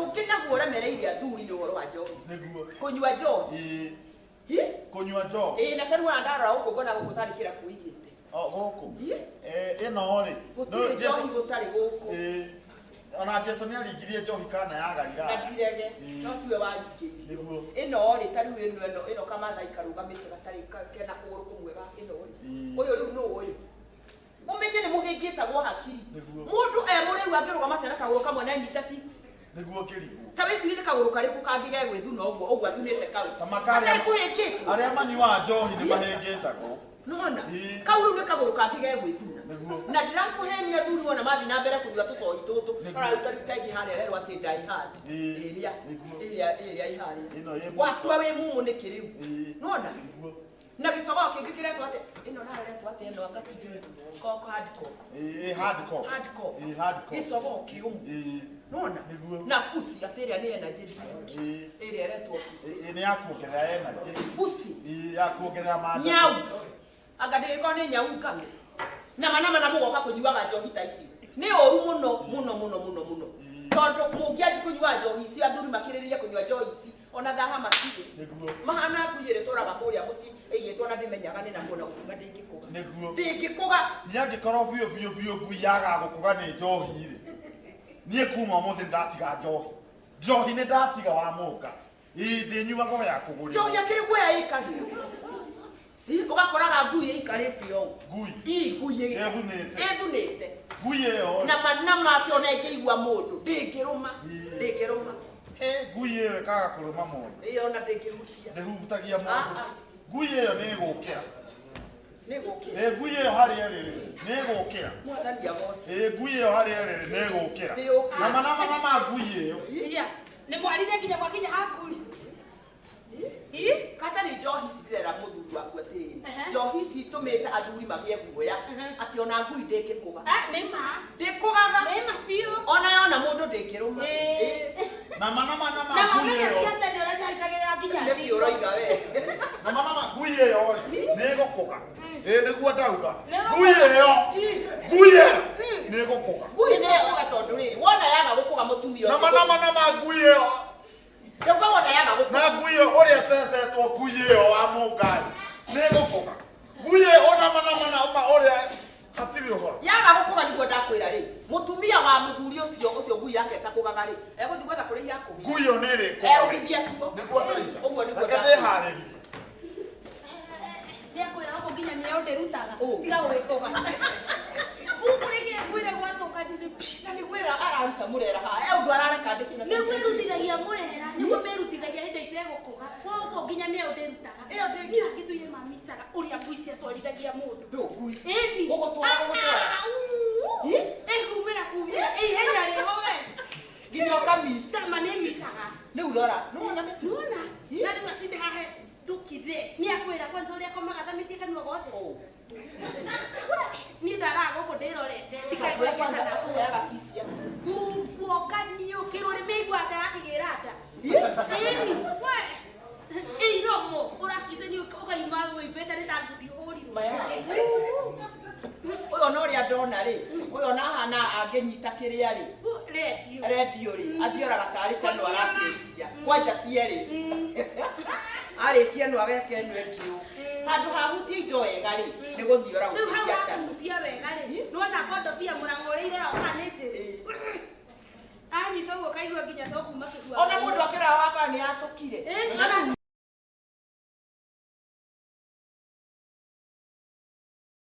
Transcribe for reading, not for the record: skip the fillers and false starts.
Ũngĩ naguo ũremereire athuri nĩ ũhoro wa njohi. Nĩguo. Kũnyua njohi. Ĩĩ. Hi? Kũnyua njohi. Ĩĩ, na tarĩu ona ndarora gũkũ ngona gũkũ tarĩ kĩrabu ũigĩte. O gũkũ. Hi? Eh, ĩno rĩ. Gũtirĩ njohi gũtarĩ gũkũ. Ĩĩ. Ona Jesu nĩ aringirie njohi kana ya Na Galilaya. ndirege, Ĩĩ. no tiwe waringĩirio. Nĩguo. Ĩno rĩ, tarĩu ĩno ĩno ĩno kamathai karũgamĩte gatarĩ kena kũgũrũ kũmwe ga ĩno rĩ. Ĩĩ. Ũyũ rĩu nũ ũyũ? Ũmenye nĩ mũhĩngĩcagwo hakiri. Nĩguo. Mũndũ e mũrĩu angĩrũgama atĩa na kagũrũ kamwe na anyite seat? Nĩguo kĩrigwo. Ta wĩcirie nĩ kagũrũ karĩkũ kangĩ gegwĩthuna ũguo ũguo athunĩte kau. Ta makarĩa- Gatarĩ kũhĩngĩcwo. Arĩa manyuaga njohi nĩ mahĩngĩcagwo. Nona Ĩĩ. kau rĩu nĩ kagũrũ kangĩ gegwĩthuna. Nĩguo. Na ndirakũhenia athuri wona mathiĩ na mbere kũnyua tũcohi tũtũ. Nĩguo. Rora rĩu ta rĩu ta ĩngĩ harĩa ĩrerwo atĩ die hard. Ĩĩ. Ĩrĩa Nĩguo. ĩrĩa ĩrĩa ĩ harĩa. Ĩno ĩ mũico. Wakua wĩ mumu nĩkĩ rĩu? Ĩĩ. Nona Nĩguo. na gĩcogoo kĩngĩ kĩretwo atĩ ĩno nayo ĩretwo atĩ ĩno anga sijui koko hard cock. Ĩĩ, hard cock. Hard cock. Ĩĩ, hard cock. Gĩcogoo kĩũmũ. Ĩĩ. Nona Nĩguo. na pusi atĩ ĩrĩa nĩ energy drink. Ĩĩ. Ĩrĩa ĩretwo pusi. Ĩĩ, nĩ ya kuongerera energy. Pusi. Ĩĩ, ya kuongerera mandũ. Nyau. Anga ndĩgĩkorwo nĩ nyau ngano. Nama nama na mũgoka kũnyuaga njohi ta icio. Nĩ ũru mũno mũno mũno mũno mũno. Tondũ mũngĩanji kũnyua njohi icio athuri makĩrĩrĩrie kũnyua njohi ici ona thaha matirĩ. Nĩguo. Mahana ngui ĩrĩa ĩtũraga kũrĩa mũciĩ ĩigĩtwo na ndĩmenyaga nĩ nakũ na gũkuga ndĩngĩkũga. Nĩguo. Ndĩngĩkũga. Niĩ angĩkorwo biũ biũ biũ ngui yagaga gũkũga nĩ njohi rĩ, niĩ kuma ũmũthĩ nĩ ndatiga njohi. Njohi nĩ ndatiga wa mũnga. Ĩĩ ndĩnyuaga o ya Njohi kũgũrĩrwo. akĩrĩ guoya ĩkagĩrwo. Ĩ, Ũgakoraga ngui ĩikarĩte ũũ. Ngui. Ĩ, ngui Ĩthunĩte. ĩthunĩte. Ngui ĩyo rĩ, Na manama atĩ ona ĩngĩigua mũndũ ndĩngĩrũma. Ĩ. Ndĩngĩrũma. ĩ, ngui ĩyo ĩkaga kũrũma mũndũ. Ĩyo ona ndĩngĩhutia. Ndĩhutagia mũndũ. Ah, ah. Ngui ĩyo nĩ ĩgũkĩra. Nĩ gũkĩra. Ĩ, ngui ĩyo harĩa ĩrĩ rĩ, nĩ ĩgũkĩra. Mwathani agocwo. Ĩ, ngui ĩyo harĩa ĩrĩ rĩ, nĩ ĩgũkĩra. Nĩ yũkĩra. Nama nama nama ngui ĩyo. Iya, nĩ mwarire nginya mwakinya hakuri. Ii? Katarĩ njohi ici ndĩrera mũthuri waku atĩrĩrĩ. Ehe. Njohi ici itũmĩte athuri magĩe guoya Ehe. atĩ ona ngui ndĩngĩkũga. Ah, nĩ ma. Ndĩkũgaga. Nĩ ma biũ. Ona yona mũndũ ndĩngĩrũma. Ĩĩ. Ĩĩ. Nama nama nama Na ngui mamenya ĩyo. cia tene ũrĩa ciaicagĩrĩra nginya Nĩkĩ thingo. ũroiga we? Nama nama ngui ĩyo rĩ, nĩ ĩgũkũga. Ĩ, nĩguo ndauga. Nĩ Ngui ĩyo. Ngui ĩyo nĩ ĩgũkũga. Ngui nĩ ĩkũga tondũ rĩrĩ wona yaga gũkũga mũtumia ũcio. Nama nama nama ngui ĩyo. Ndauga wona yaga gũkũga. Na ngui ĩyo ũrĩa ĩtecetwo ngui ĩyo wa mũngai nĩ ĩgũkũga. Ngui ĩyo nama nama nama ũrĩa hatirĩ ũhoro. Yaga gũkũga nĩguo ndakwĩra rĩ mũtumia wa mũthuri ũcio ũcio ngui yake ĩtakũgaga rĩ egũthiĩ gwetha kũrĩa irakũgĩra. Ngui ĩyo nĩ ĩrĩkũga. Erũgithie kuo. Nĩguo ndauga. Ũguo nĩguo Reke ndakwĩra. ndĩharĩrie. Ndiakwĩra gũkũ nginya mĩeo ndĩrutaga. Ũ. Tiga gwĩkũga. Gũkũ rĩngĩ ngwĩre gwatũka ndithĩ. Na nĩ wĩra araruta mũrera haha. E ũndũ arareka ndĩkĩ na Nĩguo ĩrutithagia mũrera, nĩguo mĩrutithagia hĩndĩ itegũkũga. Gũkũ nginya mĩeo ndĩrutaga. Ĩyo ndĩngĩ- Niĩ angĩtũire mamicaga ũrĩa ngui ciatwarithagia mũndũ. Ndũ ngui. Ĩni. Gũgũtwara gũgũtwara. Ĩ? Ĩkumĩra kumĩra. Ihenya rĩho we. Nginya ũkamica. Sama nĩ micaga. Rĩu rora. Nĩwona mĩtu. Nona. Na rĩu atinde hahe ndũkithe. Nĩ akwĩra kwanza ũrĩa akomaga thamĩtie kanua gothe. Ũ. Niĩ ndaraga gũkũ ndĩrorete. Kwanza Ndikaigua akũheaga kiss ya. Muokanio kĩrũrĩmĩ igua atarakĩgĩra nda. Ĩ? Ĩni. We. Ĩ iromo ũrakice nĩ ũkaima wĩimbĩte nĩ ta ngundi ũhũrirwo. Maya. Ũyũ ona ũrĩa ndona rĩ, ũyũ ona ahana angĩnyita kĩrĩa rĩ, Rendio. rendio rĩ, athioraga tarĩ channel aracenjia. Kwanja cierĩ. Arĩkia ĩno ageka ĩno ĩngĩ ũũ. Handũ ha hutie indo wega rĩ, nĩ gũthiora Rĩu hau gũcenjia channel. wakuhutia wega rĩ, nĩwona ngondobia mũrang'o ũrĩa irora kana nĩ njĩrĩ. Anyita ũguo kaigua nginya to kuma kĩhua. Ona mũndũ akĩrora wakora nĩ atũkire. Ĩni.